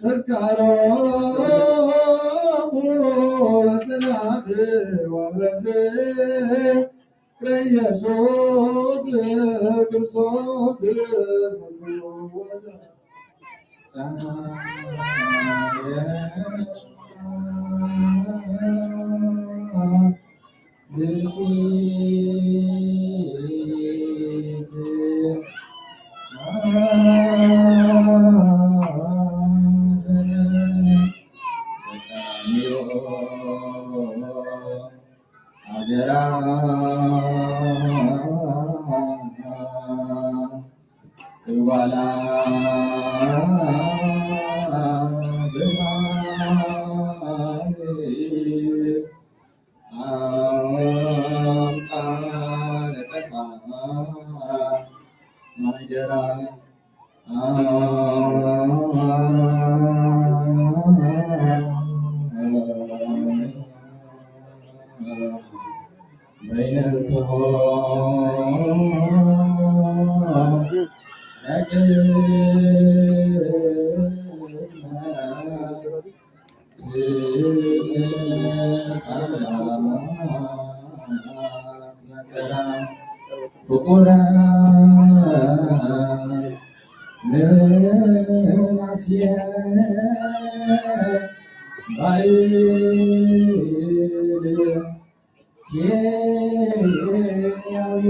ተስካሮሙ በሰላም ወበፍቅረ ኢየሱስ ክርስቶስ ብእሲት ማሰነ በጣም አደራ ጓላ ብርሃን አምጣ ለጠፋ ማንጀራ። በይነ እቶሆ ፍቁራን ምናሴ ባይድ ኬንያዊ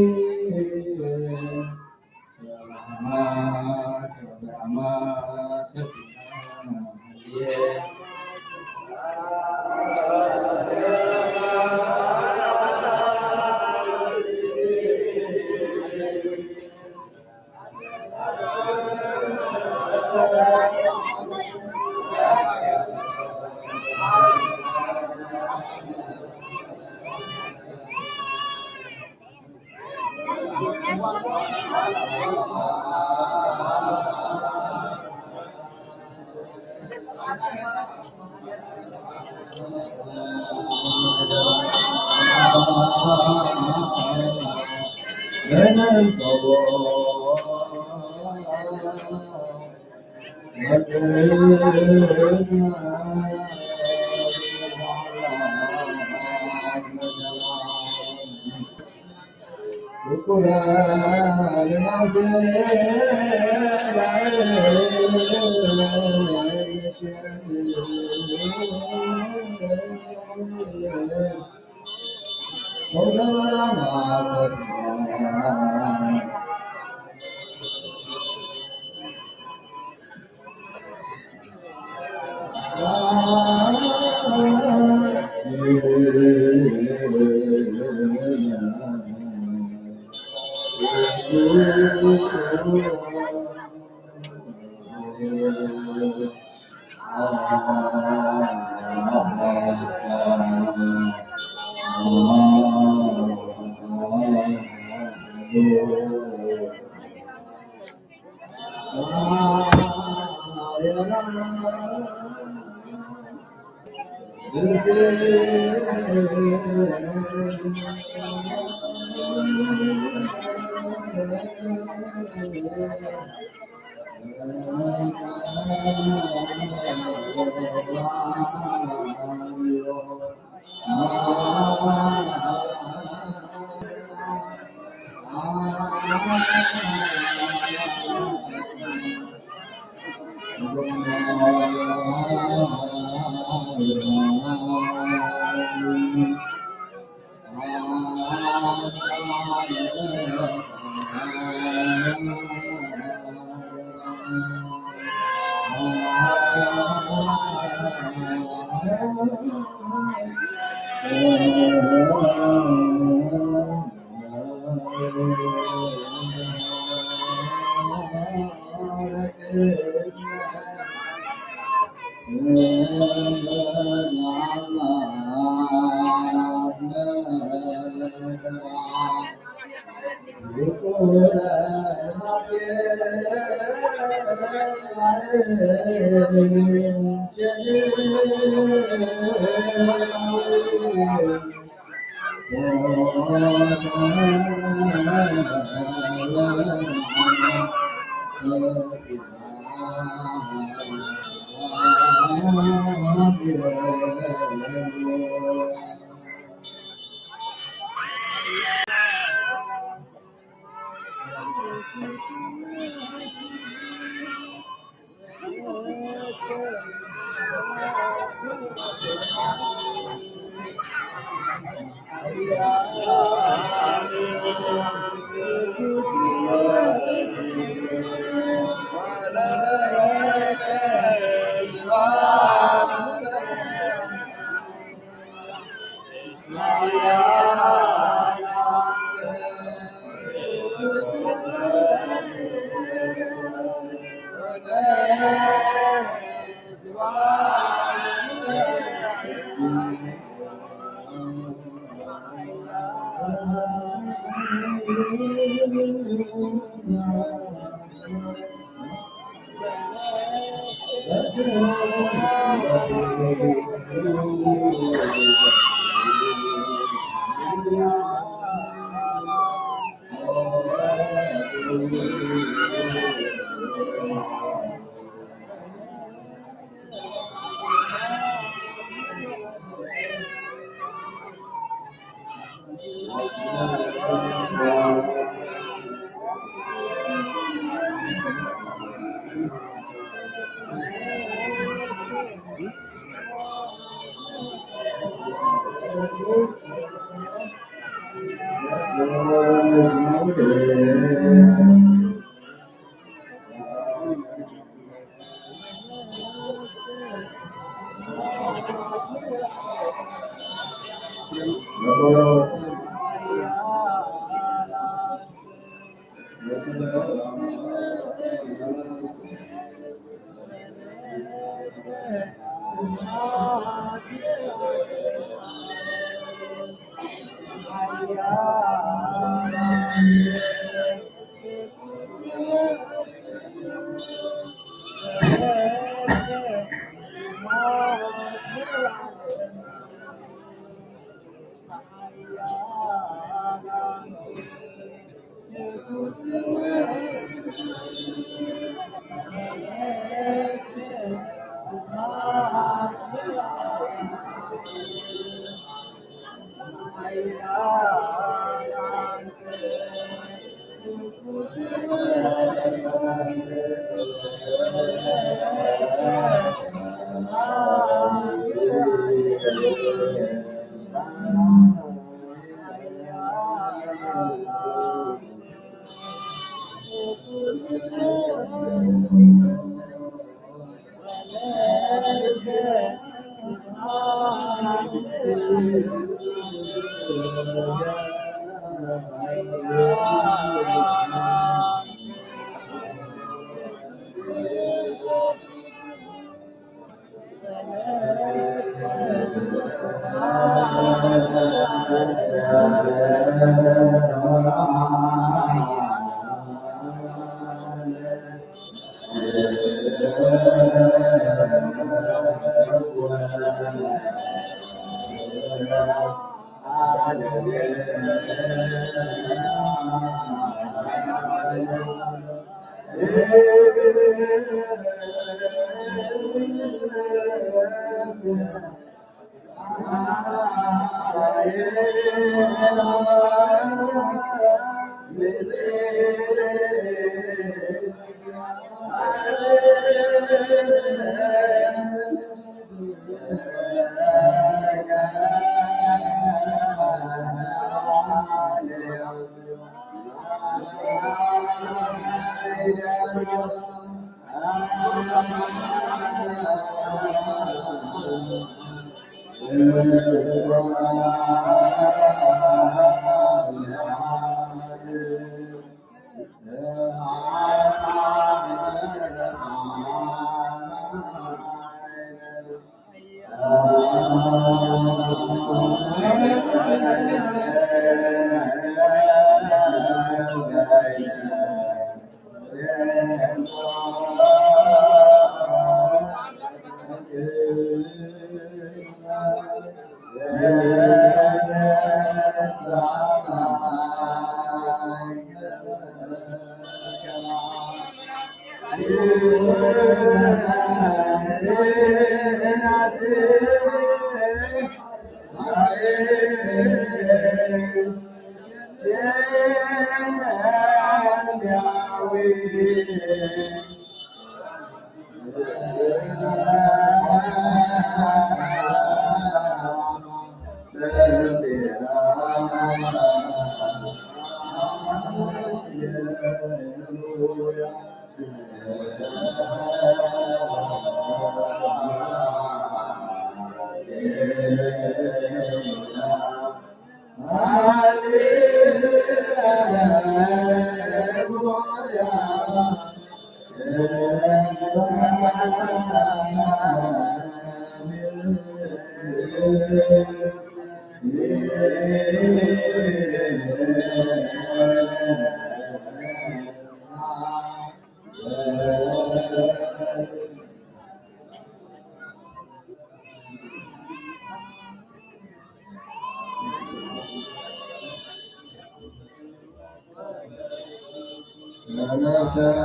ተነሰት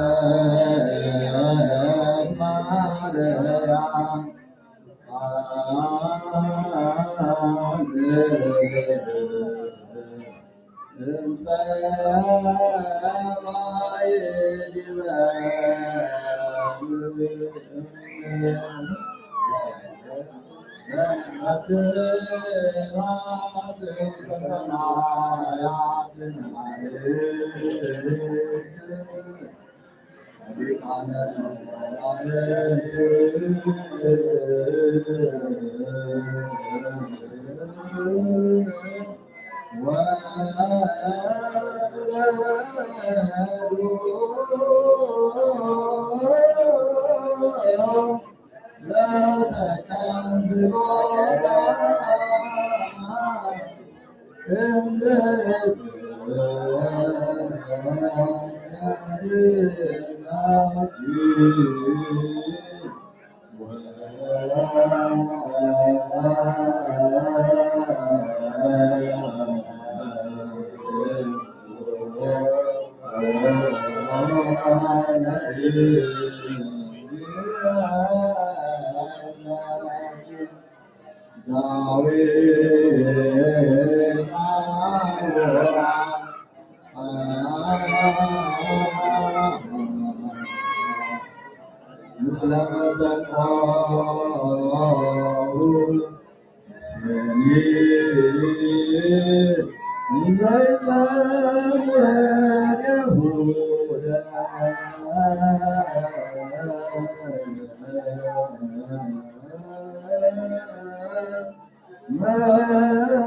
ማርያም እምፀባይ ዲበ ምስለ መሰንቆሁ ስኒ ዘይጸውር ይሁዳ መጹ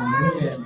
ኣሜን።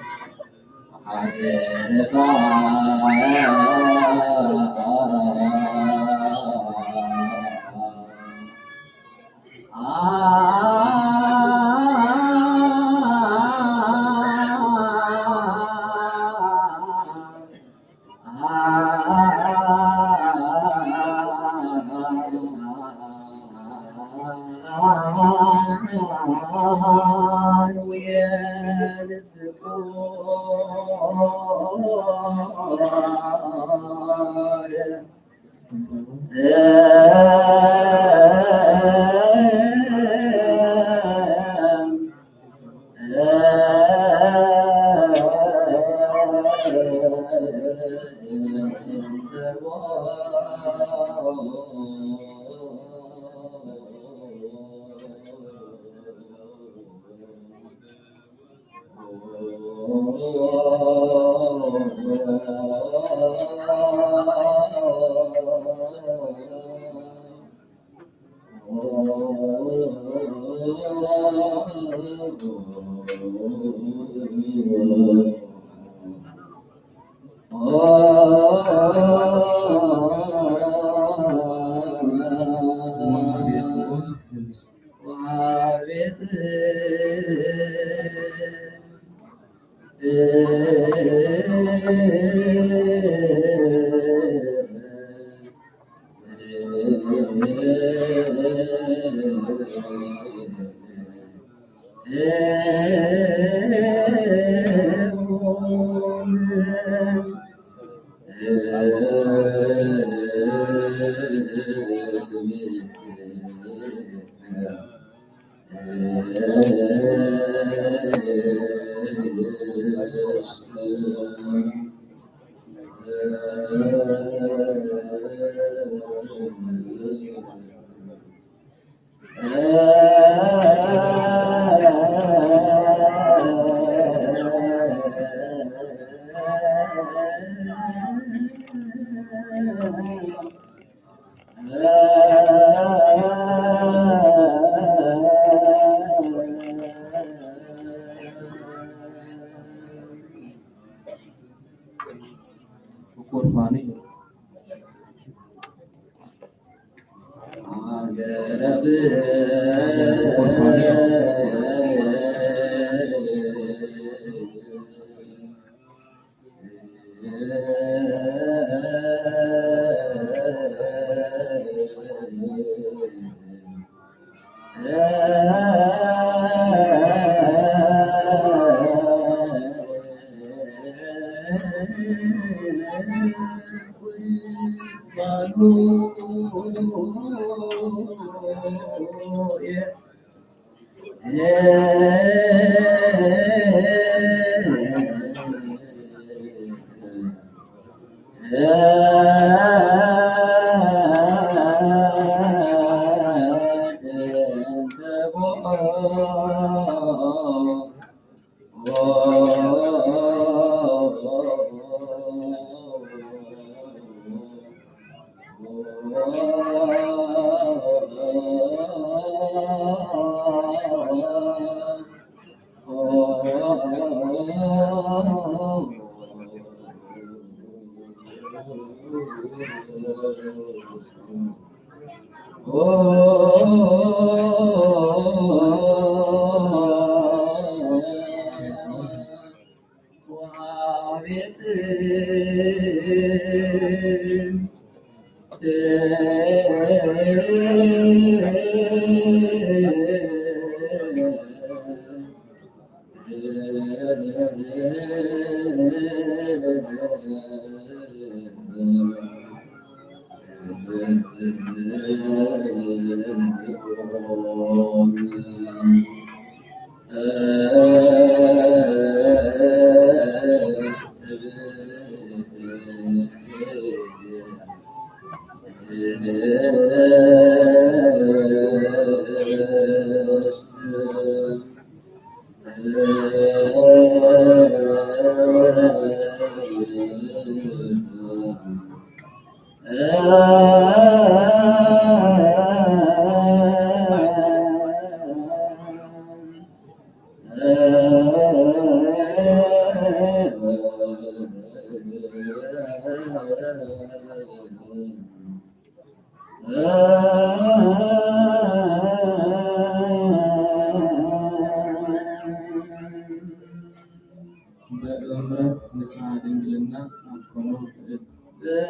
በእምረት ንስሓ ድንግልና ኣኮኑ ክእልት። በእምረት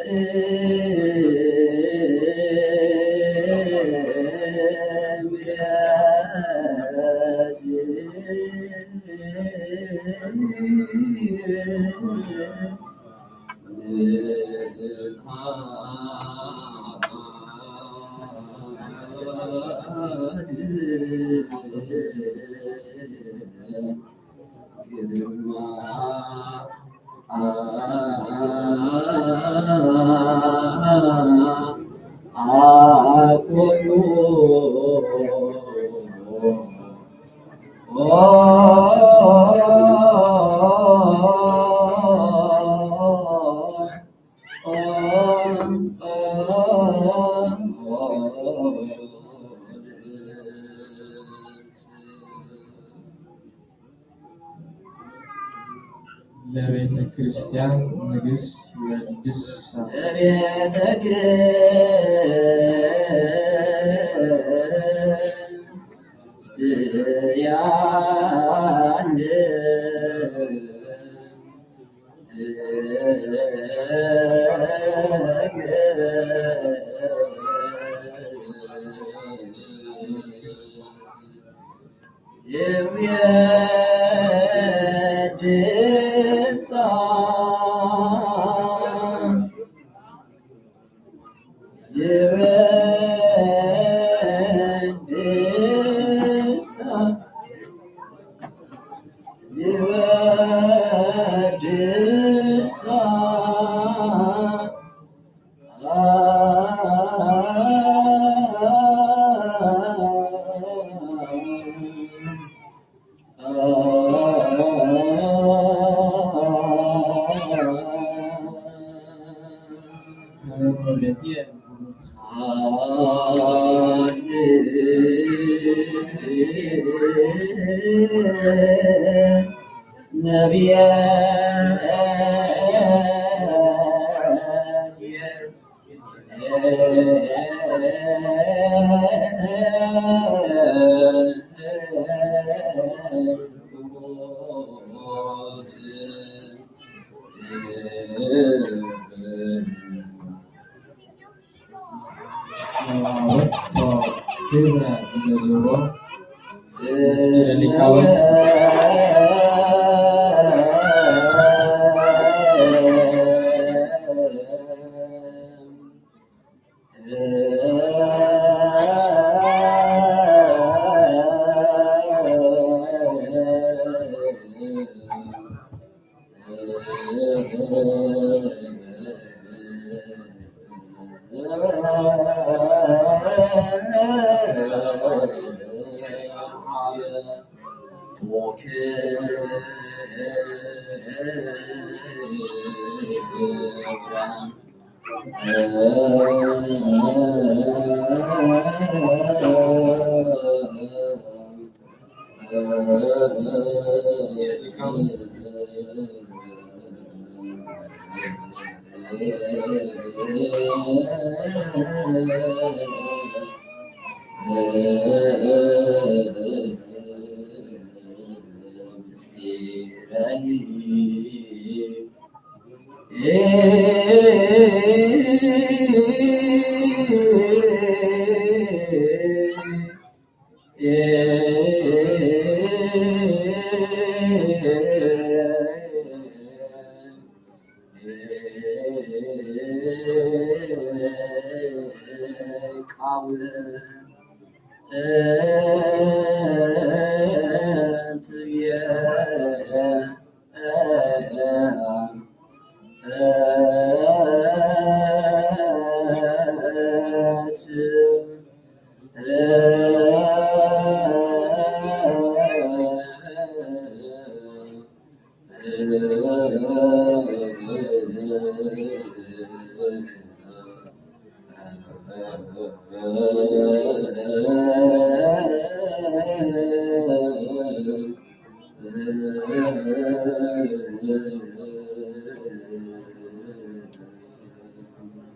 ንስሓ ለቤተ ክርስቲያን ንግስ ወድሳ። ለቤተ ክርስቲያን ነቢያት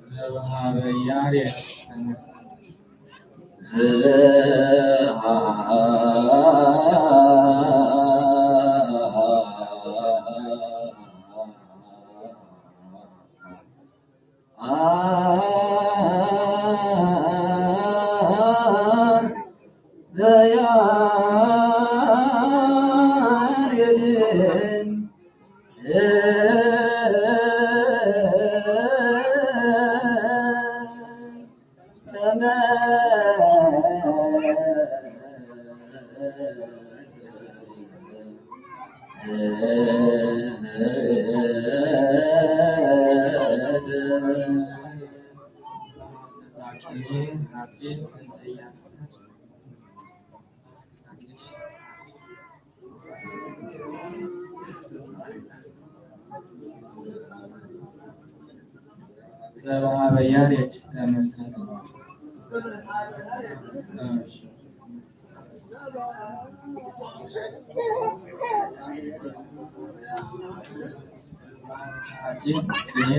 ዘወሃበ ያሬድ። ስብሐት ዘበሃበ ያሬድ ተመስገን። እሺ። አጼ ቅኔ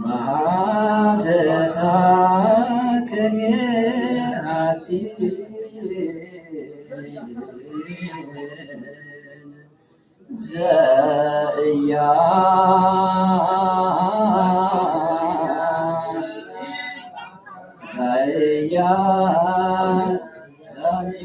መሓተታ ቅኔ አጺ ዘእያ ዘእያስ ዳሰተት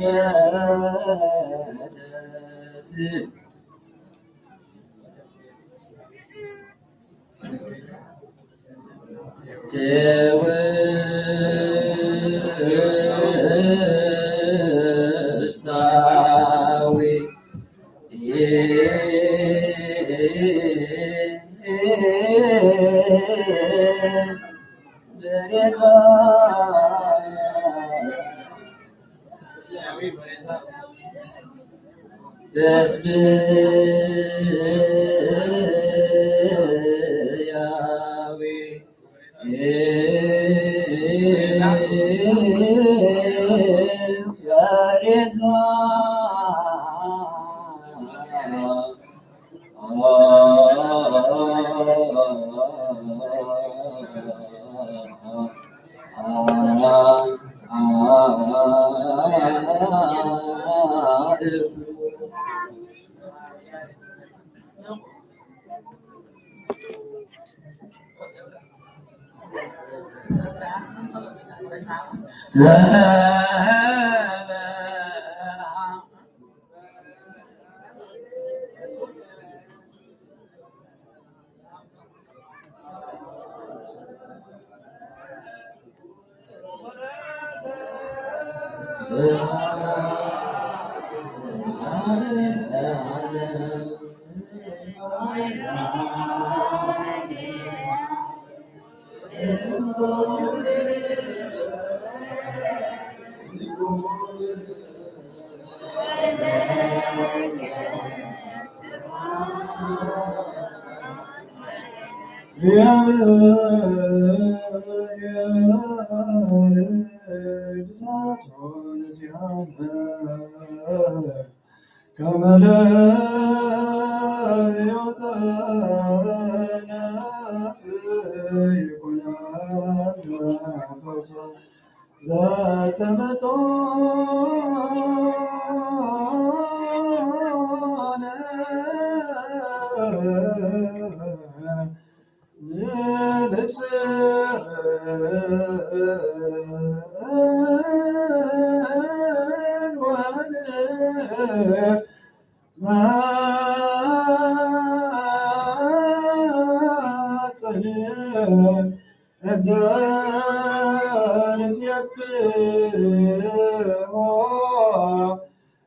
ውስጣዊ በሬዛ ተስብያዊ በሬዛ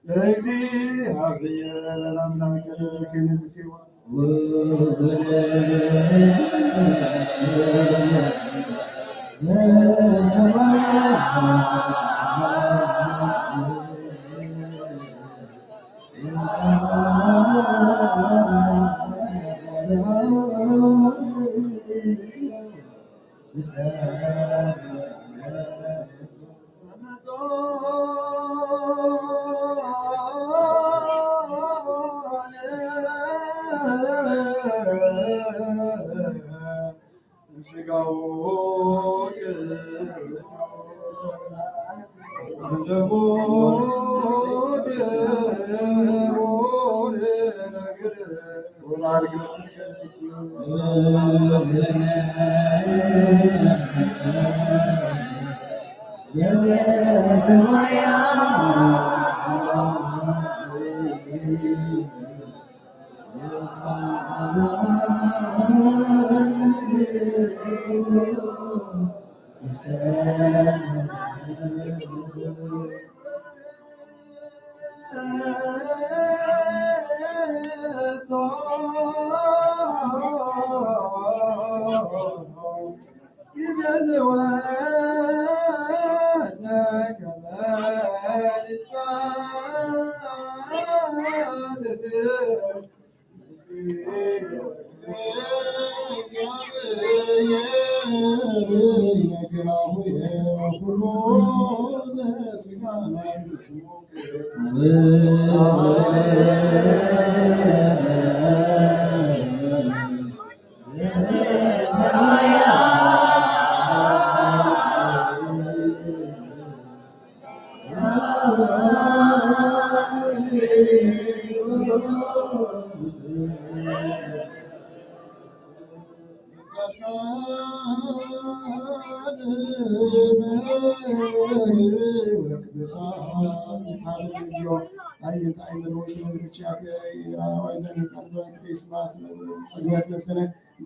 ለእግዚአብሔር አምላክ ክንጉሲዋ ስጋው ቅዱስ ደሙ ክቡር ነገር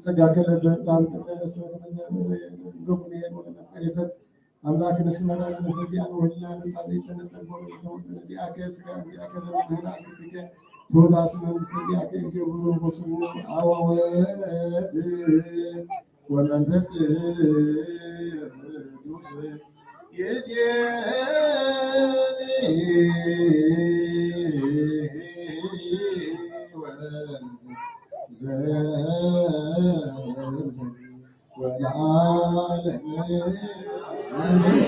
ጸጋ ከለበ ሳብ ተመለሰ ወደ ዘመነ ረቡን የሆነ መፍቀሬ ሰብ አምላክ ንስመራ ለመፈዚያ ወላ ነጻ ዘይሰነ ጸጎ ለተወደ ነዚኣ ከስጋ እዚኣ ከለመ ምህና አግብትከ ተወዳስ መንግስት እዚኣ ከእግዚኦ ብሩህ ወስቡ አዋወ ወመንፈስ ቅዱስ ይእዜኒ ወዘልፈኒ ወለዓለመ አሜን።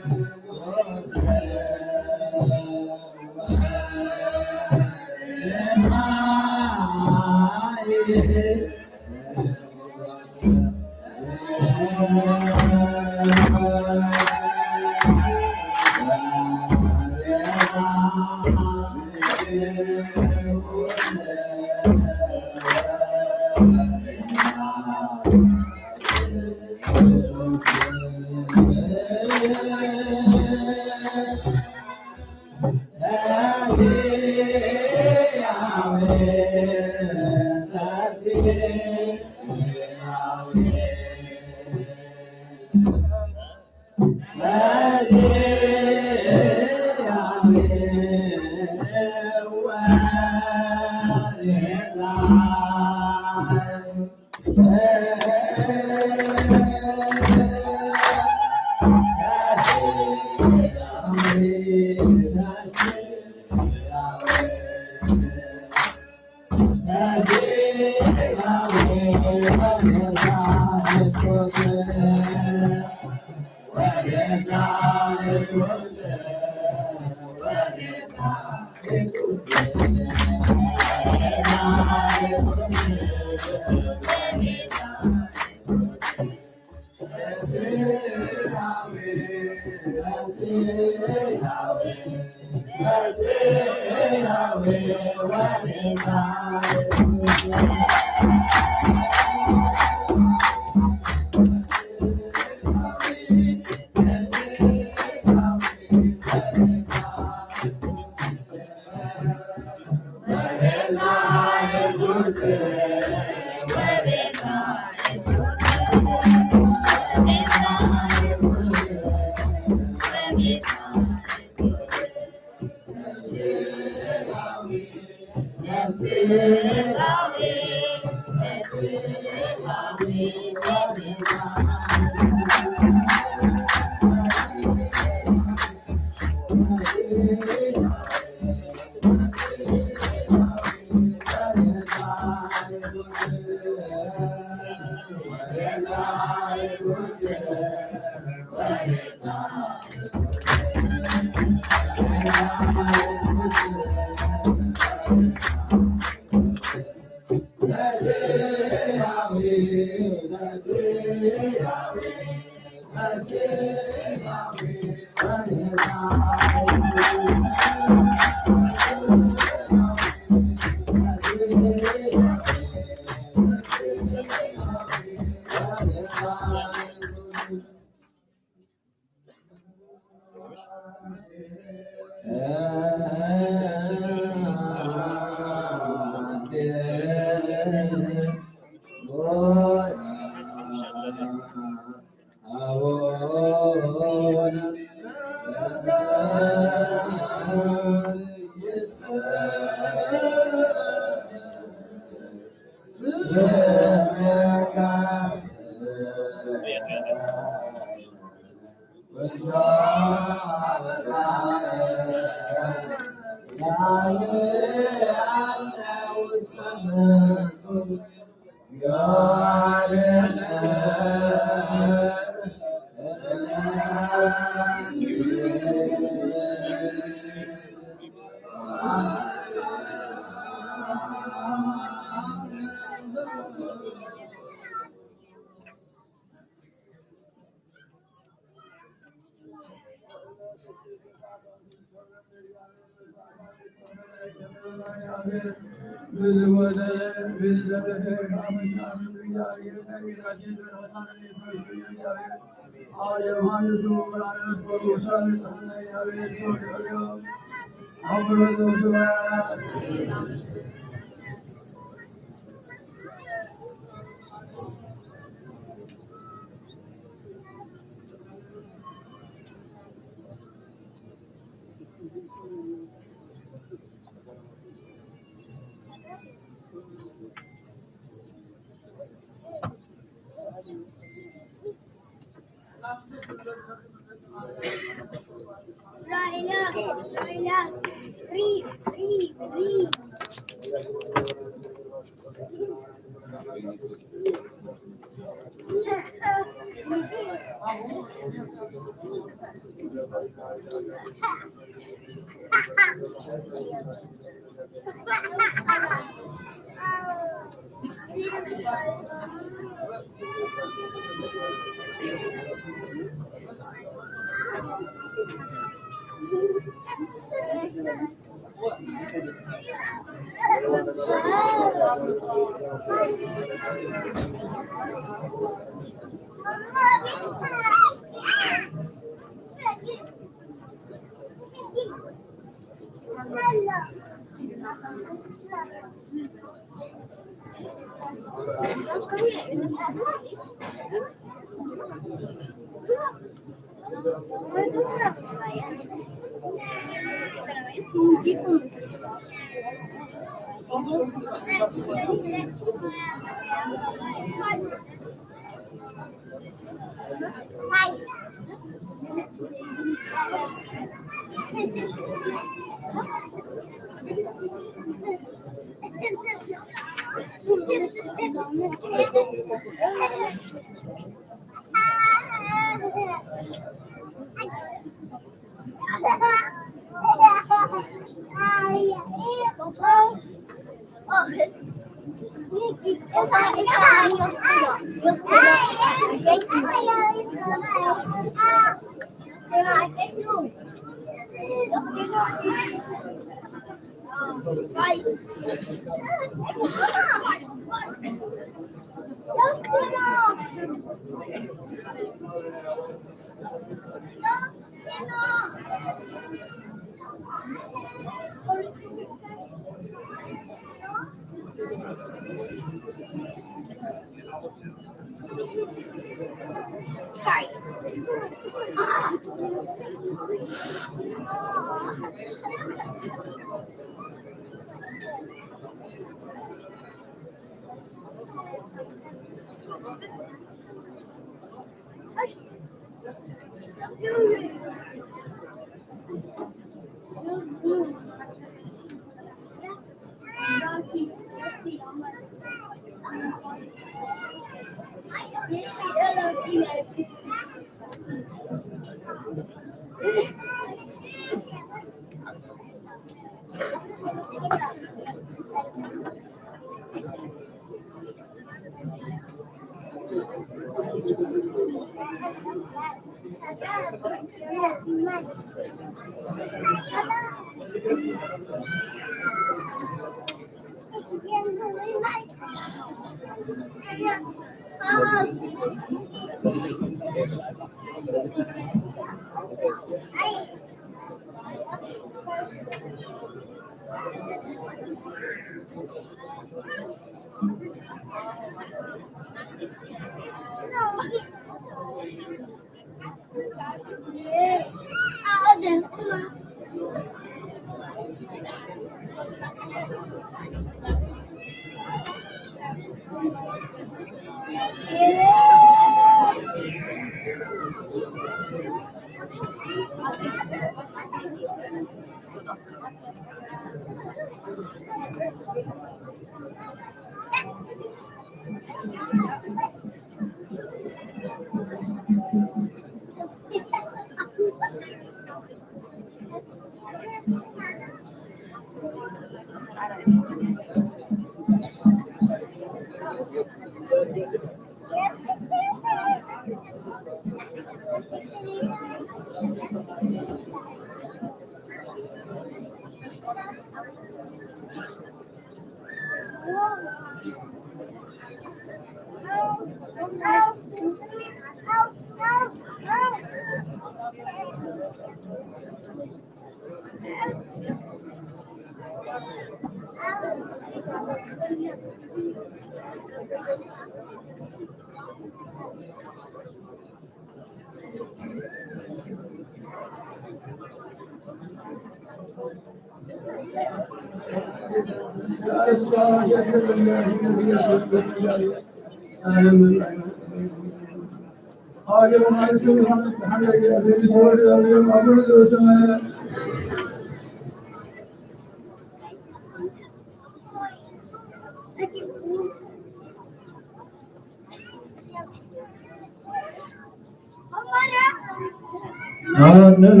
ኣንኖ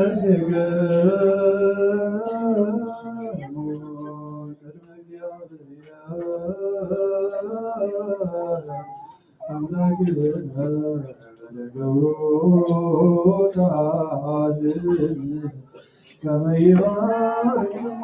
ርእስክሙ ቅድመ እግዚኣብሔር ኣምላክነ ለገብሮ ተአዝዝ ከመ ይባርክሙ።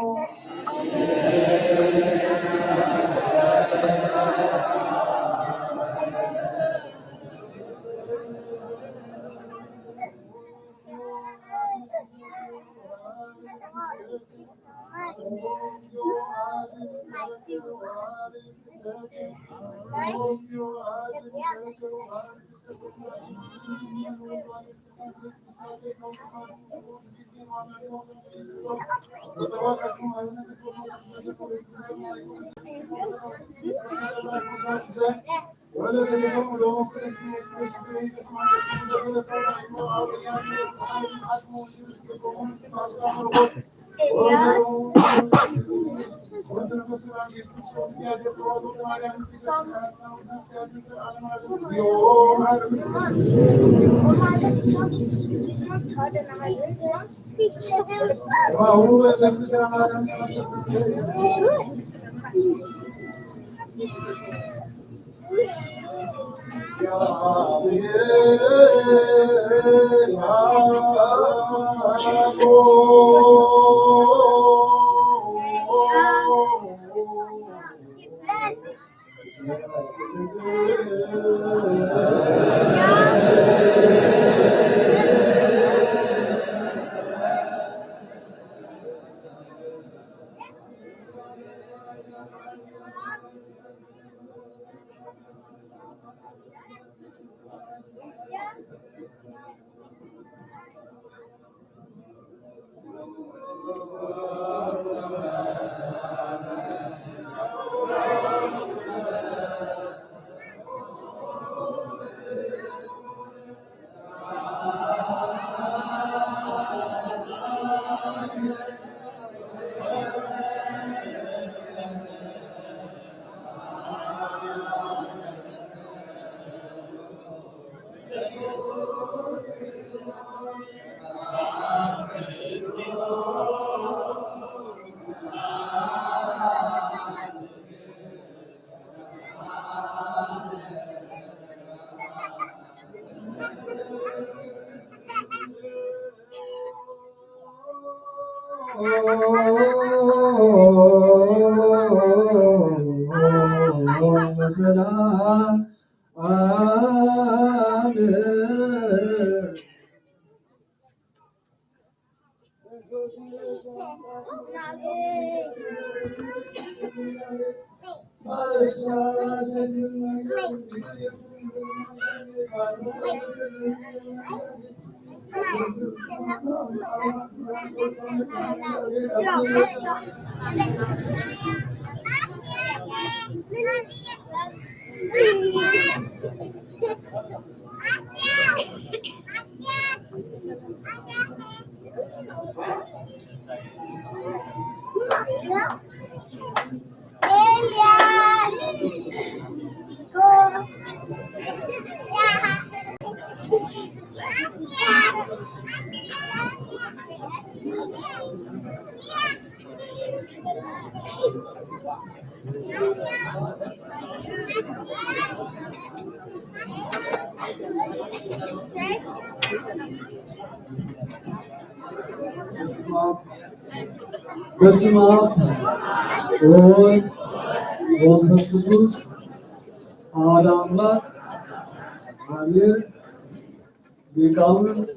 በስመ አብ ወወልድ ወመንፈስ ቅዱስ አሐዱ አምላክ አሜን። ሊቃውንት፣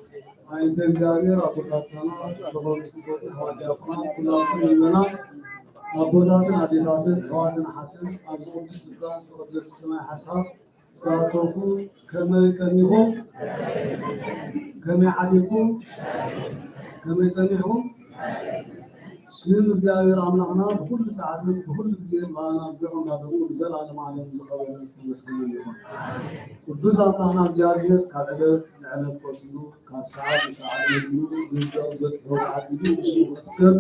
ኣይንተ እግዚኣብሔር ኣቦታትና፣ ኣቦታትና ኣሕዋት ዲያቆናት፣ ኩላትኩም ምእመናን ኣቦታትን ኣዴታትን ኣሕዋትን ኣሓትን ኣብዚ ቅዱስ ስፍራ ዝተቐደሰ ሰማይ ሓሳብ ዝተኣከብኩም ከመይ ቀኒኹም? ከመይ ሓዲርኩም? ከመይ ጸኒሕኩም? ሽም እግዚኣብሔር ኣምላኽና ብኹሉ ሰዓትን ብኹሉ ግዜን ብኣና ብዘቐምና ደሙ ንዘለዓለም ዓለም ዝኸበረን ዝተመስገነን ይኹን። ቅዱስ ኣምላኽና እግዚኣብሔር ካብ ዕለት ንዕለት ቆጺሩ ካብ ሰዓት ንሰዓት ነቢሩ ንህዝቢ ዝበጽሖ ተዓዲሉ ንሽሙ ክትከል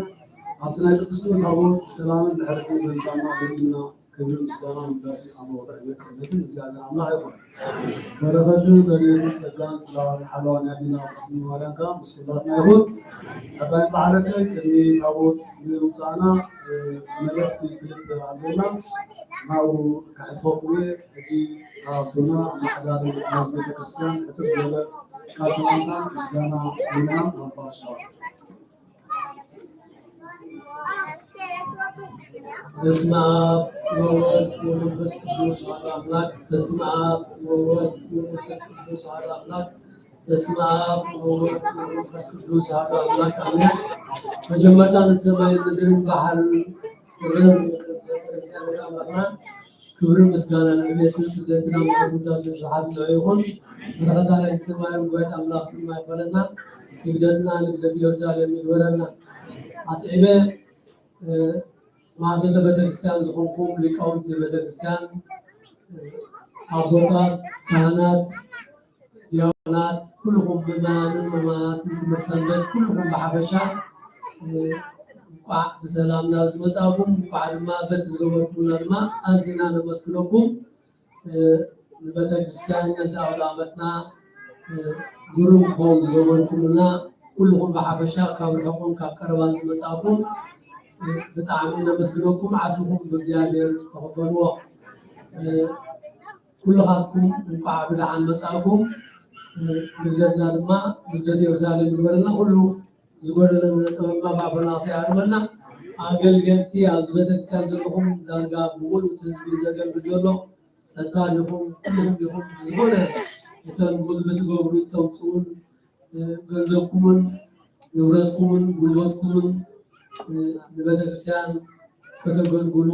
ኣብቲ ናይ ቅዱስ ታቦት ብሰላምን ብሕረትን ዘምጻና በይንና ክብሪ ምስጋና ውዳሴ ኣምልኾ ዕቤት ስግደትን እግዚኣብሔር ኣምላኽ ይኹን። በረኸትን ረድኤትን ጸጋን ጽላል ሓለዋን ያዲና ቅድስቲ ማርያም ከኣ ምስ ኩላትና ይኹን። ቀዳማይ በዓለከ ቅድሚ ታቦት ምውጻእና፣ እ፣ መልእኽቲ ክልተ ኣለና። ናብኡ ከሕልፈኩም እየ። ሕጂ ኣቦና ኣመሓዳሪ ናይዚ ቤተክርስትያን ሕጽር ዝበለ ቃል ሰላምታ ምስጋና ይሁንና። ኣባ ሻው። በስመ አብ ወወልድ ወመንፈስ ቅዱስ አሐዱ አምላክ። በስመ አብ ወወልድ ወመንፈስ ቅዱስ አሐዱ አምላክ። በስመ አብ ወወልድ ወመንፈስ ቅዱስ አሐዱ አምላክ አሜን። መጀመርታ ነቲ ሰማይን ምድርን ባሕርን ዝፈጠረ እግዚኣብሔር ኣምላኽና ክብርን ምስጋናን ዕቤትን ስግደትን ኣምልኾን ውዳሴን ስብሐት ንዕኡ ይኹን። በረኸታ ናይ እግዝእትነ ማርያም ጉባኤት ኣምላኽ ድማ ይኾነና። ክብደትና ንግደት ኢየሩሳሌም ይግበረና። ኣስዒበ፣ እ፣ ማእከል ቤተክርስትያን ዝኾንኩም ሊቃውንቲ ቤተክርስትያን፣ እ፣ ኣቦታት፣ ካህናት፣ ዲያቆናት፣ ኩልኹም ምእመናንን ምእመናትን ትምህርቲ ሰንበት፣ ኩልኹም ብሓፈሻ፣ እ፣ እንኳዕ ብሰላም ናብ ዝመጻእኩም፣ እንኳዕ ድማ በቲ ዝገበርኩምና ድማ ኣዝና ነመስግነኩም። እ፣ ንቤተክርስትያን ነዚ ኣውደ ዓመትና፣ እ፣ ግሩም ክኸውን ዝገበርኩምና ኩልኹም ብሓፈሻ ካብ ርሑቕን ካብ ቀረባን ዝመጻእኩም፣ እ፣ ብጣዕሚ ነመስግነኩም። ዓስብኹም ብእግዚኣብሔር ተኸፈልዎ። እ፣ ኩልኻትኩም እንኳዕ ብደሓን መጻእኩም። እ፣ ልደትና ድማ ልደት ኢየሩሳሌም ይግበረልና። ኩሉ ዝጎደለ ዝነጥበብና ብኣፈና ከይሃርመና። ኣገልገልቲ ኣብዚ ቤተክርስትያን ዘለኹም ዳርጋ ብምሉእ እቲ ህዝቢ ዘገልግል ዘሎ ጸጥታ ዲኹም፣ ኩልኹም ዲኹም ብዝኾነ እተን ምግቢ ትገብሩ እተምጽኡን፣ እ፣ ገንዘብኩምን ንብረትኩምን ጉልበትኩምን፣ እ፣ ንቤተክርስትያን ከተገልግሉ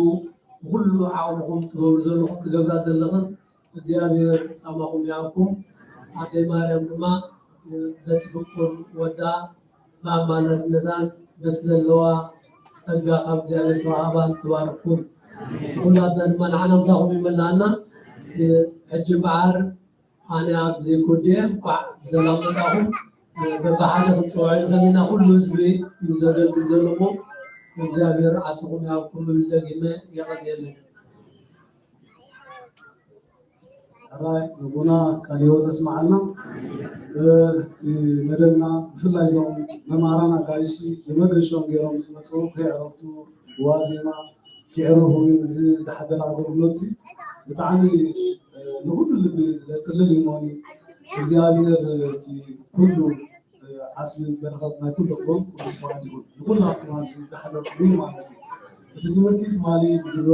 ብኩሉ ዓቕምኹም ትገብሩ ዘለኹም ትገብራ ዘለኽን እግዚኣብሔር ጻማኹም ይሃብኩም። ኣደይ ማርያም ድማ በቲ ፍቁር ወዳ ብኣማላድነታን በቲ ዘለዋ ጸጋ ካብ እግዚኣብሔር ተዋሃባን ትባርኽኩም። ኩላትና ድማ ንዓና ምሳኹም ይመልኣና። ሕጂ እምበኣር ኣነ ኣብዚ ኩዴ እንኳዕ ብሰላም መጻኹም። በብሓደ ክንጽውዖ ንኽእል ኢና። ኩሉ ህዝቢ እዩ ዘገልግል ዘሎ እሞ እግዚኣብሔር ዓስኹም ይሃብኩም እብል ደጊመ የቐንየለይ። ሕራይ ንቡና ቃለ ሕይወት የስምዓልና። እቲ መደብና ብፍላይ እዞም መምሃራን ኣጋይሽ የመገሾም ገይሮም ዝመፅኡ ከየዕረፍቱ ብዋዜማ ክዕረፉ እውን እዚ ዝሓደረ ኣገልግሎት እዚ ብጣዕሚ ንኩሉ ልቢ ዘጥልል እዩ። እሞኒ እግዚኣብሔር እቲ ኩሉ ዓስቢ በረኸት ናይ ኩሉ ክኸውን ቅዱስ ፍቓድ ይኹን። ንኩላትኩም ኣብዚ ዝሓለፍኩም ማለት እዩ። እቲ ትምህርቲ ትማሊ ብድሮ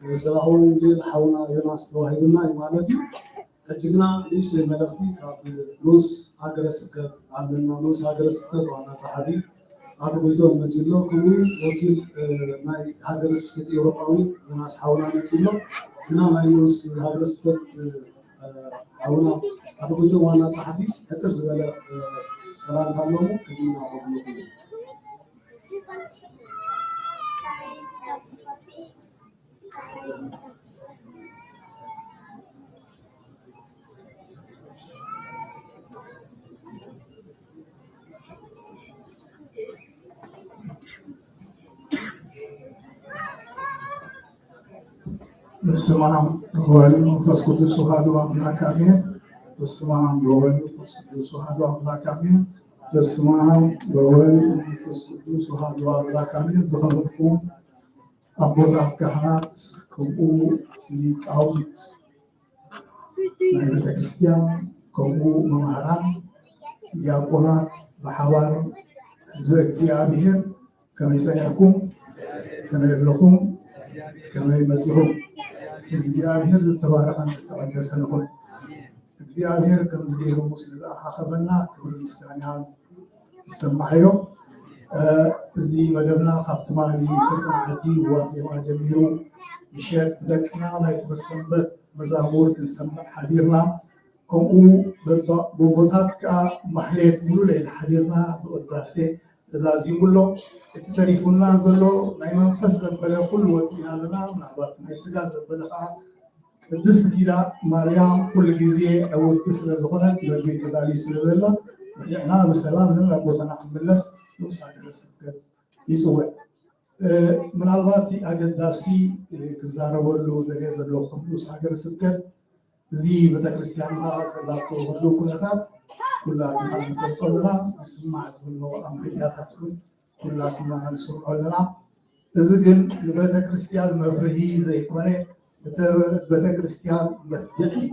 ብሰብኣዊ ወንጌል ሓውና ዮናስ ተዋሂቡና እዩ ማለት እዩ። ሕጂ ግና ንእሽተይ መልእኽቲ ካብ ንኡስ ሃገረ ስብከት ኣለና። ንኡስ ሃገረ ስብከት ዋና ጸሓፊ ኣቶ ጎይቶም መጺኡ ኣሎ። ከምኡ ወኪል ናይ ሃገረ ስብከት ኤውሮጳዊ ዮናስ ሓውና መጺኡ ኣሎ። ግና ናይ ንኡስ ሃገረ ስብከት ሓውና ኣቶ ጎይቶም ዋና ጸሓፊ ሕጽር ዝበለ ሰላምታ ኣለዎ። ቅድሚ ናብ ኣገልግሎት በስመ አብ ወወልድ ወመንፈስ ቅዱስ አሐዱ አምላክ አሜን። በስመ አብ ወወልድ ወመንፈስ ቅዱስ አሐዱ አምላክ አሜን። በስመ አብ ወወልድ ወመንፈስ ቅዱስ አሐዱ አምላክ አሜን። ዝኸበርኩም ኣቦታት ካህናት፣ ከምኡ ሊቃውንት ናይ ቤተ ክርስቲያን፣ ከምኡ መማህራን፣ ዲያቆናት፣ ብሓባር ህዝበ እግዚኣብሔር ከመይ ጸኒሕኩም? ከመይ ኣለኹም? ከመይ መጺኹም? ስም እግዚኣብሔር ዝተባረኸን ዝተቐደሰን ይኹን። እግዚኣብሔር ከምዚ ገይሩ ስለ ዝኣኻኸበና ክብሪ ምስጋና ይሰማዓዮ። እዚ መደብና ካብ ትማሊ ፍርቂ መዓልቲ ብዋዜማ ጀሚሩ ምሸት ብደቅና ናይ ትምህርቲ ሰንበት መዛሙር ክንሰምዕ ሓዲርና። ከምኡ በቦታት ከዓ ማሕሌት ሙሉ ለይቲ ሓዲርና ብቅዳሴ ተዛዚሙ ኣሎ። እቲ ተሪፉና ዘሎ ናይ መንፈስ ዘበለ ኩሉ ወዲእና ኣለና። ምናልባት ናይ ስጋ ዘበለ ከዓ ቅድስት ኪዳ ማርያም ኩሉ ግዜ ዕውትቲ ስለ ዝኾነት መግቢ ተዳልዩ ስለ ዘሎ በሊዕና ብሰላም ናብ ቦታና ክንምለስ ንኡስ ሃገረ ስብከት ይፅውዕ። ምናልባት እቲ ኣገዳሲ ክዛረበሉ ደልየ ዘለኹ ንኡስ ሃገረ ስብከት እዚ ቤተክርስትያንና ዘላቶ ህሉው ኩነታት ኩላትና ንፈልጦ ኣለና። ዝስማዕ ዘሎ ኣብ ሚድያታት እውን ኩላትና ንሰምዖ ኣለና። እዚ ግን ንቤተክርስትያን መፍርሂ ዘይኮነ እቲ ቤተክርስትያን መትብዒ እዩ።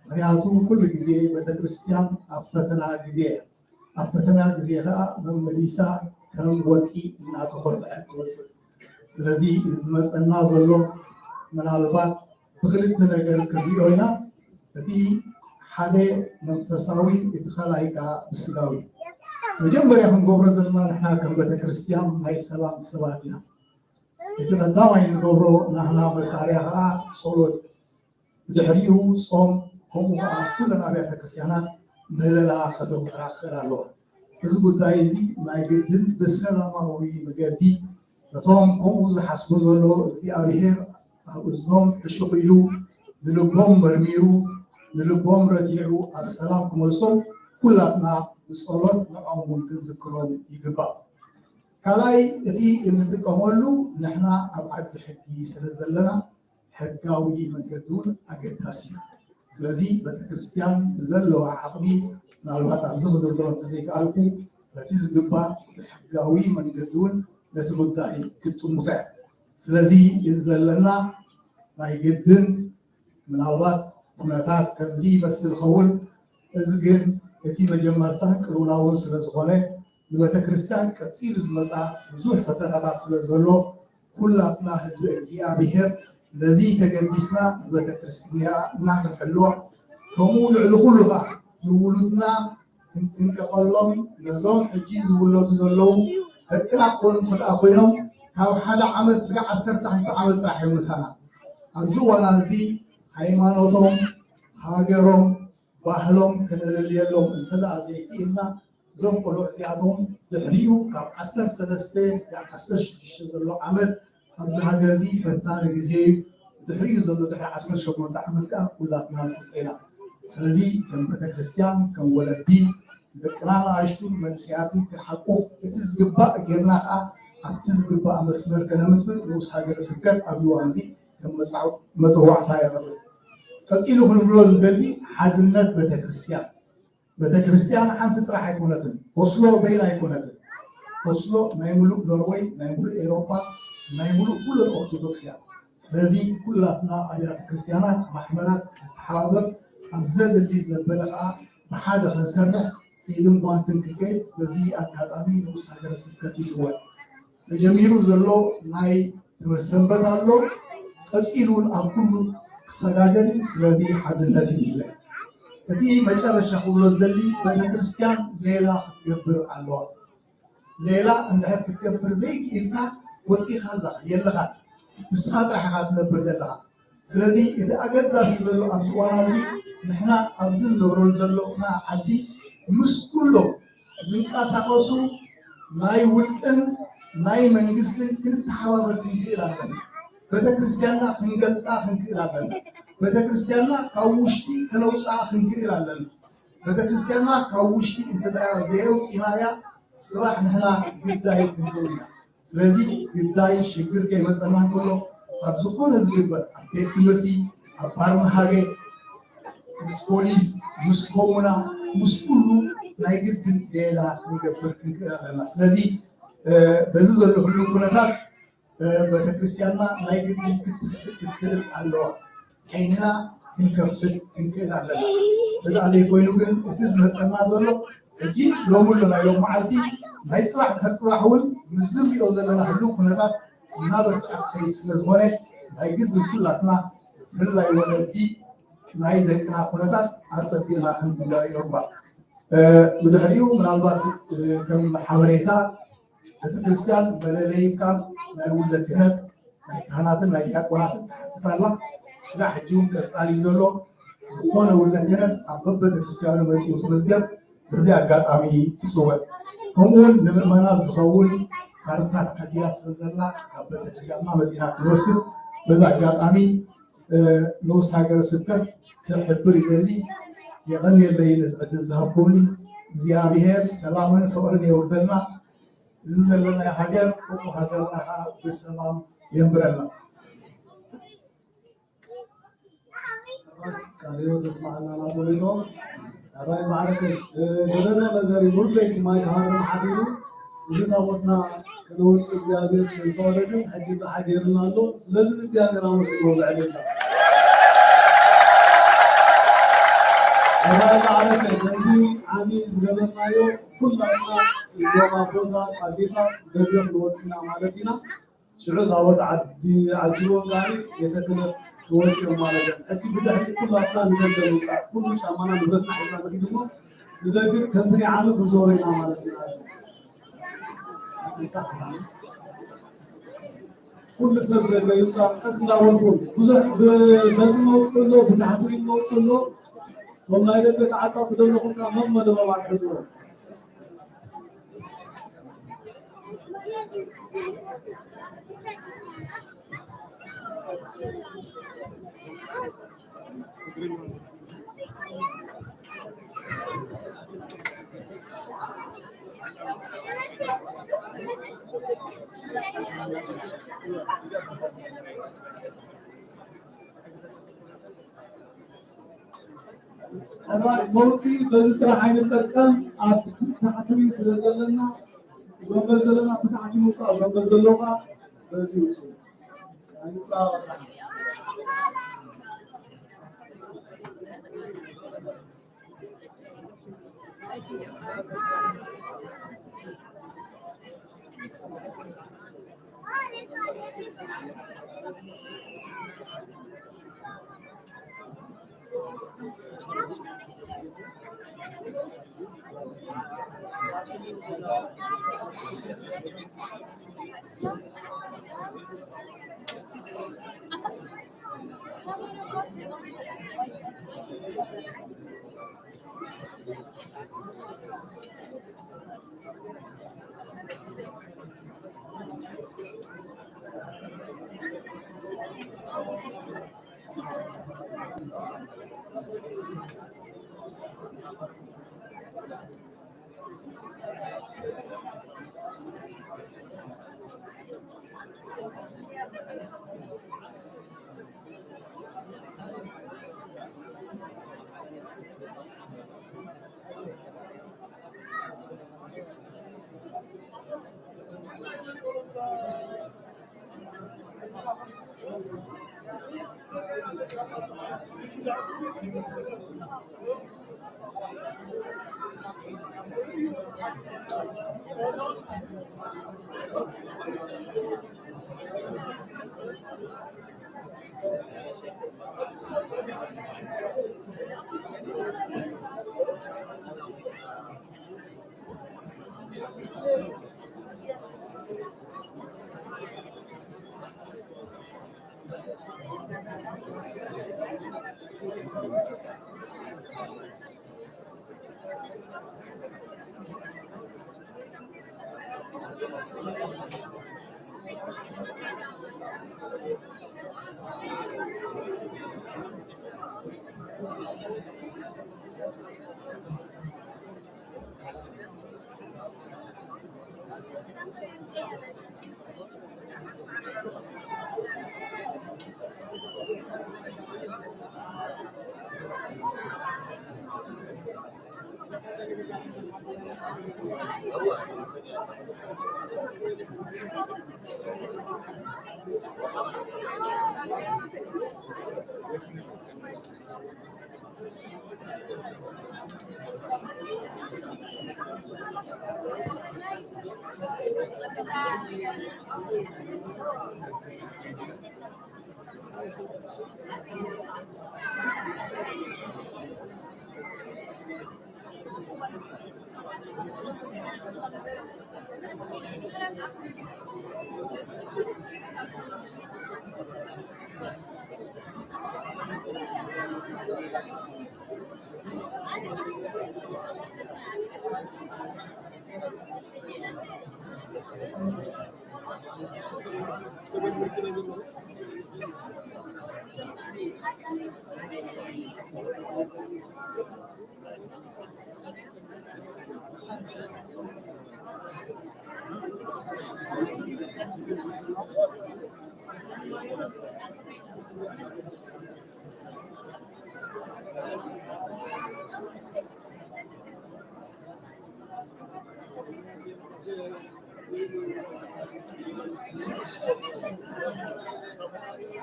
ምክንያቱ ኩሉ ግዜ ቤተክርስትያን ኣብ ፈተና ግዜ እያ። ኣብ ፈተና ግዜ ከዓ መመሊሳ ከም ወርቂ እናተኾርበዐት ትወፅእ። ስለዚ እዚ ዝመፀና ዘሎ ምናልባት ብክልተ ነገር ክንሪኦ ኢና። እቲ ሓደ መንፈሳዊ፣ እቲ ካልኣይ ከዓ ብስጋዊ። መጀመርያ ክንገብሮ ዘለና ንሕና ከም ቤተክርስትያን ናይ ሰላም ሰባት ኢና። እቲ ቀዳማይ እንገብሮ ናህና መሳርያ ከዓ ጸሎት፣ ብድሕሪኡ ጾም፣ ከምኡ ከዓ ኩለን ኣብያተ ክርስትያናት ምህለላ ከዘውትራ ክኽእል ኣለዋ። እዚ ጉዳይ እዚ ናይ ግድን ብሰላማዊ መገዲ ነቶም ከምኡ ዝሓስቡ ዘለዉ እግዚኣብሔር ኣብ እዝኖም ሕሹኽ ኢሉ ንልቦም መርሚሩ ንልቦም ረቲዑ ኣብ ሰላም ክመልሶም ኩላትና ብጸሎት ንዖም እውን ክንዝክሮም ይግባእ። ካልኣይ፣ እቲ እንጥቀመሉ ንሕና ኣብ ዓዲ ሕጊ ስለ ዘለና ሕጋዊ መንገዲ እውን ኣገዳሲ እዩ። ስለዚ ቤተክርስትያን ብዘለዋ ዓቕሚ፣ ምናልባት ኣብዚ ክዝርዝሮ እንተዘይከኣልኩ፣ በቲ ዝግባእ ብሕጋዊ መንገዲ እውን ነቲ ጉዳይ ክትጥምቶ እያ። ስለዚ እዚ ዘለና ናይ ግድን ምናልባት ኩነታት ከምዚ ይመስል ኸውን። እዚ ግን እቲ መጀመርታን ቅልውላውን ስለ ዝኾነ፣ ንቤተ ክርስቲያን ቀጺሉ ዝመጻ ብዙሕ ፈተናታት ስለ ዘሎ፣ ኩላትና ህዝቢ እግዚኣብሔር ነዚ ተገዲስና ንቤተ ክርስቲያንና ክንሕልዋ፣ ከምኡ ልዕሊ ኩሉ ኸኣ ንውሉድና ክንጥንቀቐሎም፣ ነዞም ሕጂ ዝውለዱ ዘለዉ ደቅና ክኾኑ እንተ ደኣ ኮይኖም፣ ካብ ሓደ ዓመት ስጋዕ ዓሰርተ ክልተ ዓመት ጥራሕ እዮም ምሳና። ኣብዚ እዋን እዚ ሃይማኖቶም፣ ሃገሮም፣ ባህሎም ከነለልየሎም እንተ ደኣ ዘይክኢልና፣ እዞም ቆልዑ እዚኣቶም ድሕሪኡ ካብ ዓሰርተ ሰለስተ ስጋዕ ዓሰርተ ሽዱሽተ ዘሎ ዓመት ኣብዚ ሃገር እዚ ፈታኒ ግዜ እዩ። ድሕሪኡ ዘሎ ድሕሪ ዓሰርተ ሸሞንተ ዓመት ከኣ ኩላትና ንፈልጦ ኢና። ስለዚ ከም ቤተክርስትያን፣ ከም ወለዲ፣ ደቅና ንኣሽቱን መንእሰያትን ክንሓቁፍ፣ እቲ ዝግባእ ጌርና ከኣ ኣብቲ ዝግባእ መስመር ከነምጽእ ንኡስ ሃገረ ስብከት ኣብዚ እዋን እዚ ከም መጻው-፣ መጸዋዕታ የቕርብ። ቀጺሉ ክንብሎ ዝደሊ ሓድነት ቤተክርስትያን። ቤተክርስትያን ሓንቲ ጥራሕ ኣይኮነትን። ኦስሎ በይና ኣይኮነትን። ኦስሎ ናይ ሙሉእ ኖርወይ፣ ናይ ሙሉእ ኤውሮጳ፣ ናይ ሙሉእ ኩለን ኦርቶዶክስ እያ። ስለዚ ኩላትና ኣብያተ ክርስትያናት፣ ማሕበራት ንተሓባበር፣ ኣብ ዘድሊ ዘበለ ከኣ ብሓደ ክንሰርሕ ኢድን ጓንትን ክንከይድ በዚ ኣጋጣሚ ንኡስ ሃገረ ስብከት ይጽውዕ። ተጀሚሩ ዘሎ ናይ ትምህርቲ ሰንበት ኣሎ፣ ቀጺሉ እውን ኣብ ኩሉ ክሰጋገር እዩ። ስለዚ ሓድነት ይድለ። እቲ መጨረሻ ክብሎ ዝደሊ ቤተክርስትያን ሌላ ክትገብር ኣለዋ። ሌላ እንድሕር ክትገብር ዘይክኢልካ ወፂኻ ኣለኻ፣ የለኻን። ንስኻ ጥራሕ ኢኻ ትነብር ዘለኻ። ስለዚ እቲ ኣገዳሲ ዘሎ ኣብዚ እዋን እዚ ንሕና ኣብዚ ንነብረሉ ዘለና ዓዲ ምስ ኩሎም ዝንቀሳቐሱ ናይ ውልቅን ናይ መንግስትን ክንተሓባበር ክንክእል ኣለና። ቤተክርስትያንና ክንገልፃ ክንክእል ኣለና። ቤተክርስትያንና ካብ ውሽጢ ከነውፅኣ ክንክእል ኣለና። ቤተክርስትያንና ካብ ውሽጢ እንተ ደኣ ዘየውፅእናያ፣ ጽባሕ ንሕና ግዳይ ክንከውን ኢና። ስለዚ ግዳይ ሽግር ከይመጸና እንከሎ፣ ኣብ ዝኾነ ዝግበር፣ ኣብ ቤት ትምህርቲ፣ ኣብ ባር መሃገ፣ ምስ ፖሊስ፣ ምስ ኮሙና፣ ምስ ኩሉ ናይ ግድን ሌላ ክንገብር ክንክእል ኣለና። ስለዚ፣ እ፣ በዚ ዘሎ ህሉው ኩነታት፣ እ፣ ቤተክርስትያንና ናይ ግድን ክትስእ ክትክእል ኣለዋ። ዓይንና ክንከፍት ክንክእል ኣለና። እዚ ዘይኮይኑ ግን እቲ ዝመጸና ዘሎ ሕጂ ሎሚ ኣሎ፣ ናይ ሎም መዓልቲ፣ ናይ ጽባሕ ድሕሪ ጽባሕ እውን ምስ ዝሪኦ ዘለና ህሉው ኩነታት እናበርትዐ ክኸይድ ስለ ዝኾነ፣ ናይ ግድን ኩላትና ብፍላይ ወለዲ ናይ ደቅና ኩነታት ኣጸቢቕና ክንትንበዮ ይግባእ። እ፣ ብድሕሪኡ ምናልባት፣ እ፣ ከም ሓበሬታ ቤተክርስትያን መለለይካ ናይ ውልደ ክህነት ናይ ካህናትን ናይ ዲያቆናትን ትሓትት ኣላ። ስጋዕ ሕጂ እውን ቀጻሊ እዩ ዘሎ። ዝኾነ ውልደ ክህነት ኣብ በበቤተክርስትያኑ መጺኡ ክምዝገብ በዚ ኣጋጣሚ ትጽውዕ። ከምኡውን ንምእመናት ዝኸውን ካርድታት ዓዲላ ስለ ዘላ ካብ ቤተክርስትያንና መጺና ክንወስድ በዚ ኣጋጣሚ፣ እ፣ ንኡስ ሃገረ ስብከት ክሕብር ይደሊ። የቐንየለይ ነዚ ዕድል ዝሃብኩምኒ። እግዚኣብሔር ሰላምን ፍቕርን የውርደልና። እዚ ዘለናዮ ሃገር፣ ከምኡ ሃገርና ከዓ ብሰላም የንብረልና። ቃለ ሕይወት የስምዓልና ናቶ ቤቶ። ኣባይ ማዕረከ፣ እ፣ ገደና ነገር እዩ። ሙሉ ለይቲ ማይ ክሃርም ሓዲሩ፣ እዚ ታቦትና ከነውፅእ እግዚኣብሔር ስለ ዝፈቐደ ግን፣ ሕጂ ፀሓይ ገይሩልና ኣሎ። ስለዚ ንእግዚኣብሔር ኣመስግኖ ልዕልና። ኣባይ ማዕረከ፣ ከምዚ ዓሚ ዝገበርናዮ፣ ኩላትና እዞም ኣቦታት፣ ኣዴታት፣ ደገፍ ንወፅእና ማለት ኢና። ሽዑ ታቦት ዓዲ ዓጅቦም ከኣ ቤተ ክህነት ክወፅኦም ማለት እዮም። ሕጂ ብድሕሪ ኩላትና ንደገ ምውፃእ፣ ኩሉ ጫማና ንብረትና ሒዝና ንኺድ እሞ ንደገ ከምቲ ናይ ዓሚ ክንዞሮ ኢና ማለት ኢና። ኩሉ ሰብ ደገ ይውፃእ፣ ቀስ እንዳበልኩም ብዙሕ ብ-፣ በዚ መውፅእ ኣሎ፣ ብታሕቲ መውፅእ ኣሎ። እቶም ናይ ደገ ተዓጣቂ ዘለኹም ከኣ መመደባባት ሕዝዎም። ሕራይ መውፅኢ በዚ ጥራሕ ኣይንጠቀም። ኣብ ታሕቲ ስለ ዘለና እዞም በዚ ዘለና ብታሕቲ ምውፃእ፣ እዞም በዚ ዘለዉ ከዓ በዚ ይውፅኡ። ኣይንፃወት።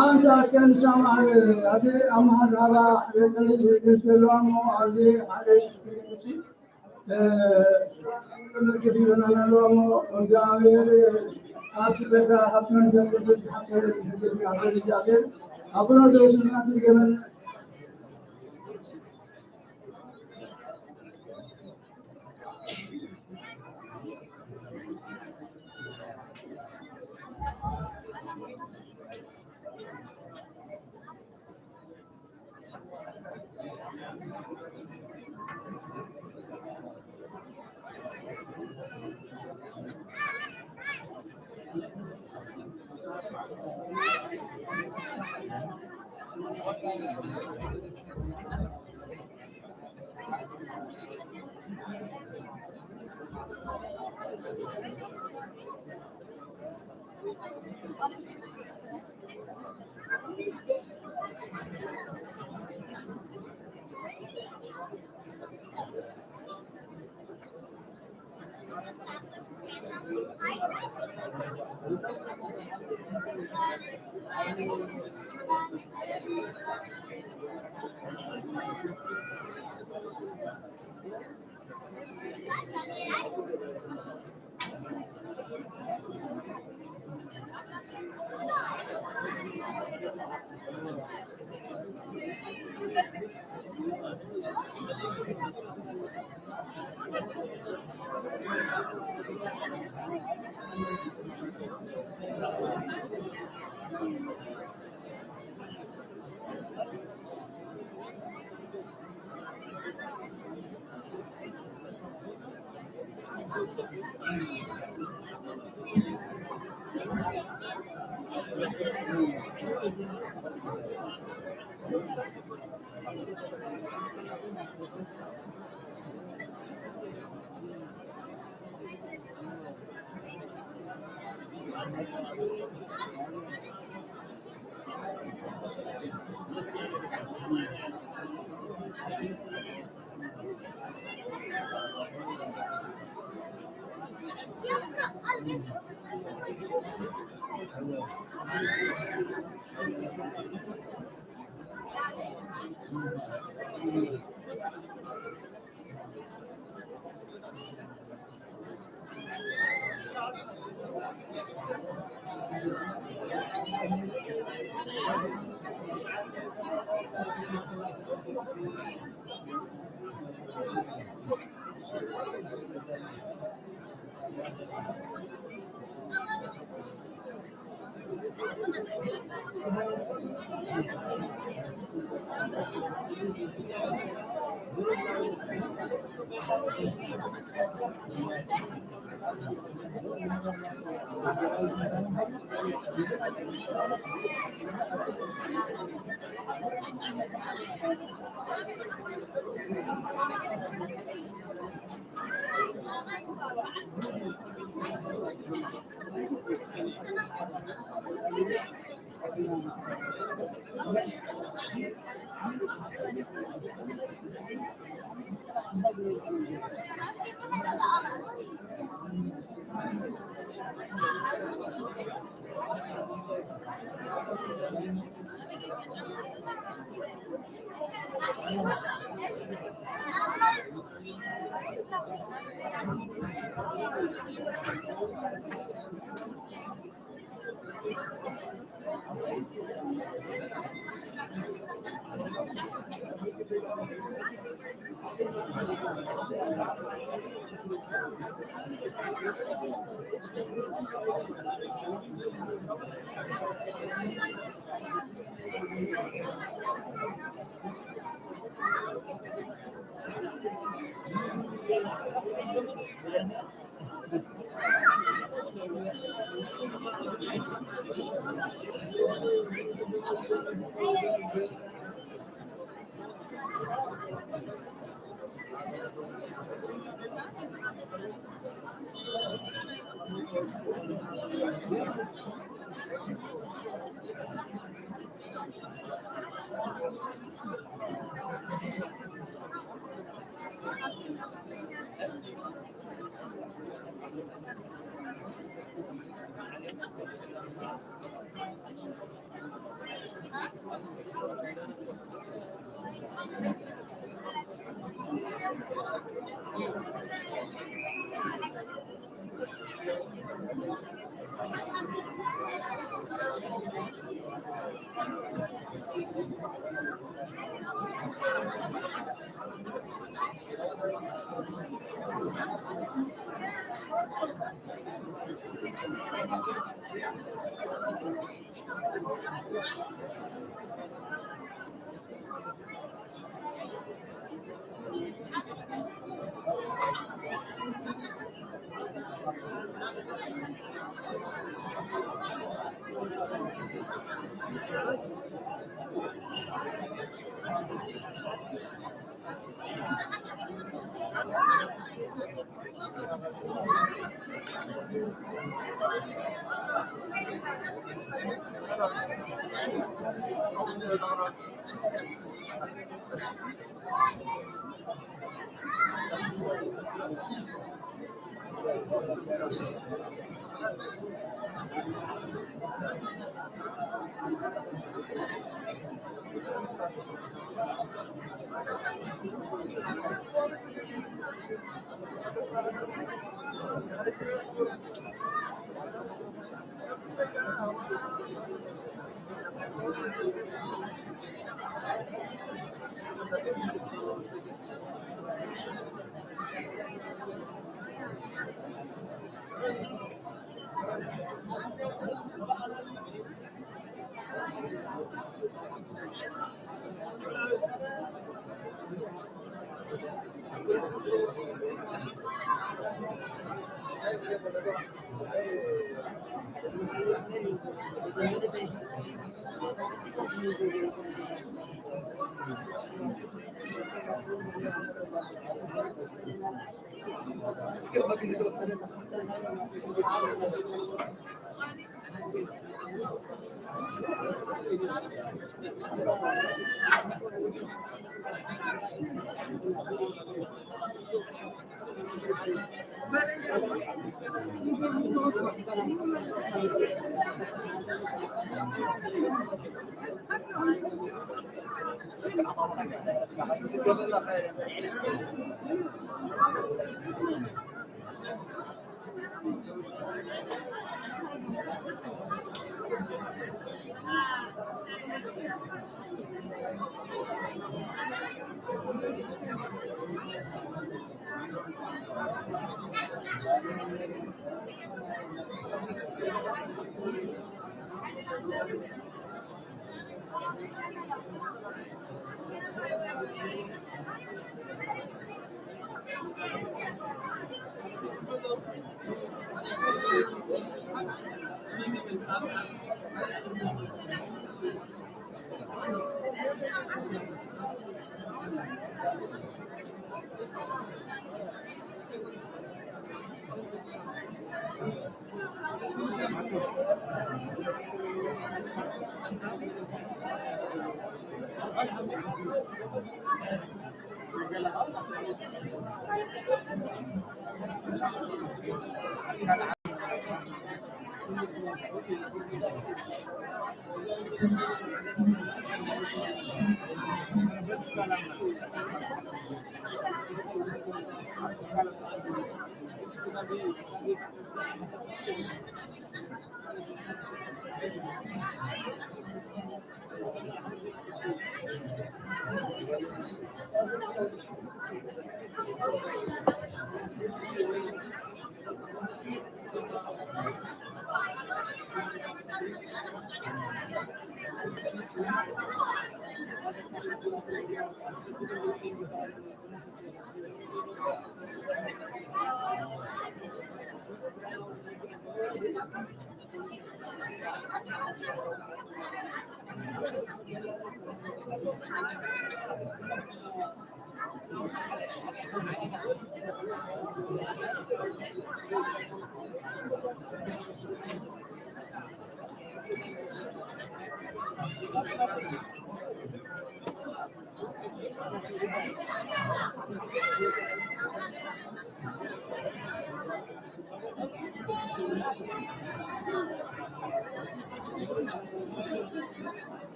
ኣንታ ከን ሰማዕ ኣደ ኣማሃር ሃባ የቀለይ የቀለይ ሰለዋሞ ኣደ ሓደ ሽክሪ ኣቡነ ዘበሰማያት ይድገመና።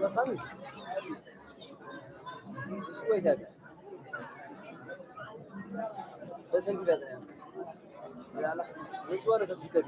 መሳኒ እሱ ወይ ታዲያ በሰንድ ጋር ነው ያለው። ያላ እሱ ወደ ተስቢከዲ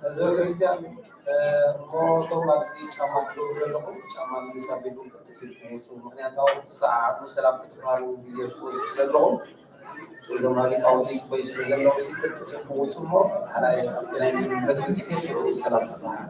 ህዝበ ክርስቲያን፣ እ፣ እሞ እቶም ኣብዚ ጫማ ትገብሩ ዘለኹም፣ ጫማ ምልስ ኣቢልኩም ክትፍ ኢልኩም ውፁ። ምኽንያቱ ኣብኡ ክትሰዓዓሙ፣ ሰላም ክትባሃሉ ግዜ ክትወስዱ ስለ ኣለኹም፣ እዞም ሊቃውንቲ ይፅበዩ ስለ ዘለዉ፣ እስኪ ክትፍ ኢልኩም ውፁ እሞ፣ ሓራይ ኣብቲ ናይ ምግቢ ግዜ ሽዑ ሰላም ትበሃሉ።